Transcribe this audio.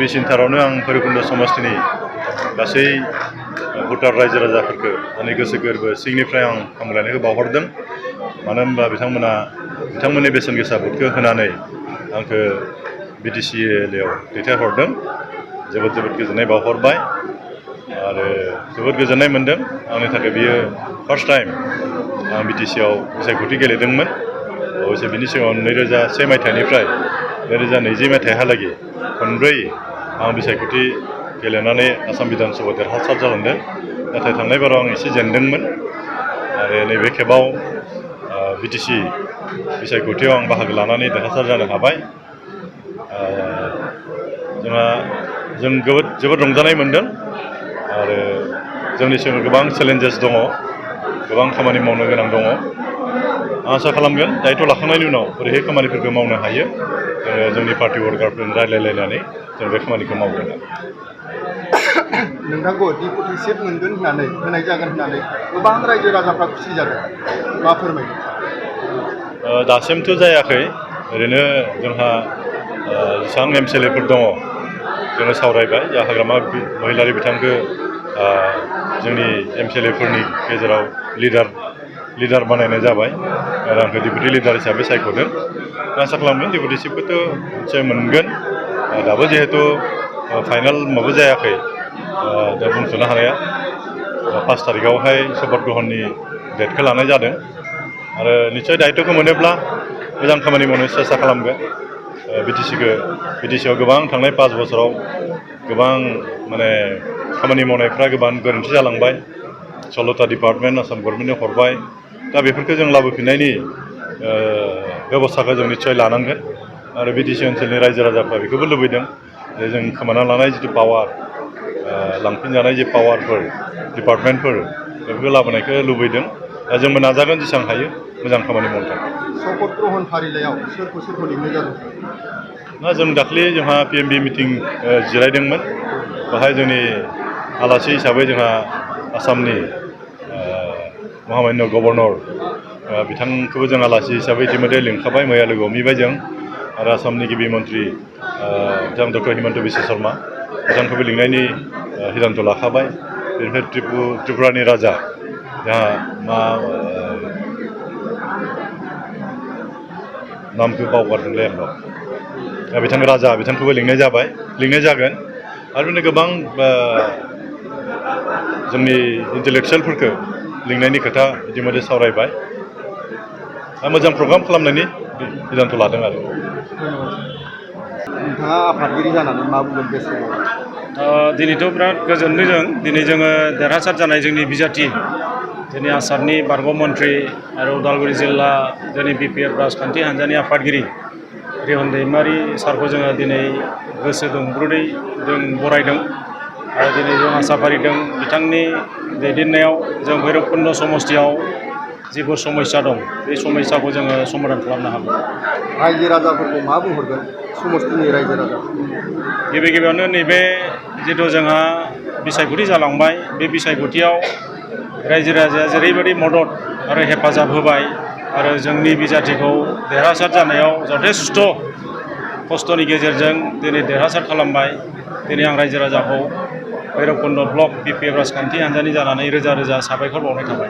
गिबिसिनथारावनो आं भैरबकुन्द समस्तिनि गासै भटार रायजो राजाफोरखौ आंनि गोसो गोरबो सिंनिफ्राय आं हामलायनायखौ बावहरदों। मानो होनबा बिथांमोननि बेसेन गोसा भटखौ होनानै आंखौ बिटिसि एरियायाव दैथायहरदों। जोबोद गोजोननाय बावहरबाय आरो जोबोद गोजोननाय मोन्दों। आंनि थाखाय बियो फार्स्ट टाइम आं बिटिसिआव बिसायख'थि गेलेदोंमोन। अबयसे बिनि सिगाङाव 2001 मायथाइनिफ्राय 2020 मायथाइहालागै खनब्रै आं बिसायख'थि गेलेनानै आसाम बिधान सभायाव देरहासार जालांदों। नाथाय थांनाय बाराव आं एसे जेनदोंमोन आरो नैबे खेबाव बिटिसि बिसायख'थियाव आं बाहागो लानानै देरहासार जानो हाबाय। जों जोबोद रंजानाय मोन्दों आरो जोंनि सिगाङाव गोबां चेलेन्जेस दङ, गोबां खामानि मावनो गोनां दङ। आं आसा खालामगोन दायित्व' लाखांनायनि उनाव बोरैहाय खामानिफोरखौ मावनो हायो जोंनि पार्टि वर्कारफोरजों रायज्लायलायनानै जों बे खामानिखौ मावगोन। नोंथांखौ डिपुटि चिफ मोनगोन होननानै होनाय जागोन होननानै गोबां रायजो राजाफ्रा खुसि जादों, मा फोरमायगोन? दासिमथ' जायाखै। ओरैनो जोंहा जेसेबां एमसिएलएफोर दङ जोङो सावरायबाय। हाग्रामा महिलारि बिथांखौ जोंनि एमसिएलएफोरनि गेजेराव लिडार बानायनाय जाबाय आरो आंखौ डिपुटि लिडार हिसाबै सायख'दों। आसा खालामदों डिपुटि चिफखौथ' निश्चय मोनगोन। दाबो जिहेतु फाइनाल माबा जायाखै, दा बुंथ'नो हानाया 5 तारिखआवहाय शपथ ग्रहणनि डेटखौ लानाय जादों आरो निश्चय दायित्वखौ मोनोब्ला मोजां खामानि मावनो सेस्था खालामगोन। बिटिसिआव गोबां थांनाय 5 बोसोराव गोबां खामानि मावनायफ्रा गोबां गोरोन्थि जालांबाय। 16टा डिपार्टमेन्ट आसाम गभर्नमेन्टनो हरबाय। दा बेफोरखौ जों लाबोफिननायनि बेब'स्थाखौ जों निश्चय लानांगोन आरो बिटिसि ओनसोलनि रायजो राजाफ्रा बेखौबो लुबैदों जे जों खोमाना लानाय जिथु पावार, लांफिनजानाय जे पावारफोर डिपार्टमेन्टफोर बेफोरखौ लाबोनायखौ लुबैदों। दा जोंबो नाजागोन जेसेबां हायो मोजां खामानि मावनो थाखाय। शपथ ग्रहण फारिलाइयाव सोरखौ लिंनाय जादों? जों दाख्लै जोंहा पिएमबि मिटिं जिरायदोंमोन। बेवहाय जोंनि आलासि हिसाबै जोंहा आसामनि महामान्य गभर्नर बिथांखौबो जों आलासि हिसाबै इतिमध्य लिंखाबाय। मैया लोगो हमहैबाय जों आरो आसामनि गिबि मन्त्रि बिथां डक्टर हिमन्त बिश्व शर्मा बिथांखौबो लिंनायनि सिद्धान्त लाखाबाय। बेनिफ्राय त्रिपुरानि राजा जोंहा नामखौ बावगारदोंलै आं बिथांखौबो लिंनाय जागोन आरो बिदिनो गोबां जोंनि इन्टेलेक्सुयेलफोरखौ लिंनायनि खोथा इतिमध्य सावरायबाय। मोजां प्रग्राम खालामनायनि सिद्धान्त लादों आरो। नोंथाङा आफादगिरि जानानै मा बुंगोन बे समाव? दिनैथ' बिराद गोजोनदों जों। दिनै जोङो देरहासार जानाय जोंनि बिजाथि, जोंनि आसामनि बारग' मन्त्रि आरो उदालगुरि जिल्ला जोंनि बिपिएफ राजखान्थि हान्जानि आफादगिरि रिहन दैमारि सारखौ जोङो दिनै गोसो दुंब्रुदै जों बरायदों आरो दिनै जों आसा फारिदों बिथांनि दैदेननायाव जों भैरबकुन्द समस्तियाव जेबो समस्या दं बे समस्याखौ जोङो समाधान खालामनो हागोन। रायजो राजाफोरखौ मा बुंहरगोन, समस्तिनि रायजो राजा? गिबियावनो नैबे जिथु जोंहा बिसायख'थि जालांबाय, बे बिसायख'थियाव रायजो राजाया जेरैबायदि मदद आरो हेफाजाब होबाय आरो जोंनि बिजाथिखौ देरहासार जानायाव जथेस्थ' खस्थ'नि गेजेरजों दिनै देरहासार खालामबाय। दिनै आं रायजो राजाखौ भैरबकुन्द ब्लक बिपिएफ राजखान्थि हान्जानि जानानै रोजा रोजा साबायखर बावनाय थाबाय।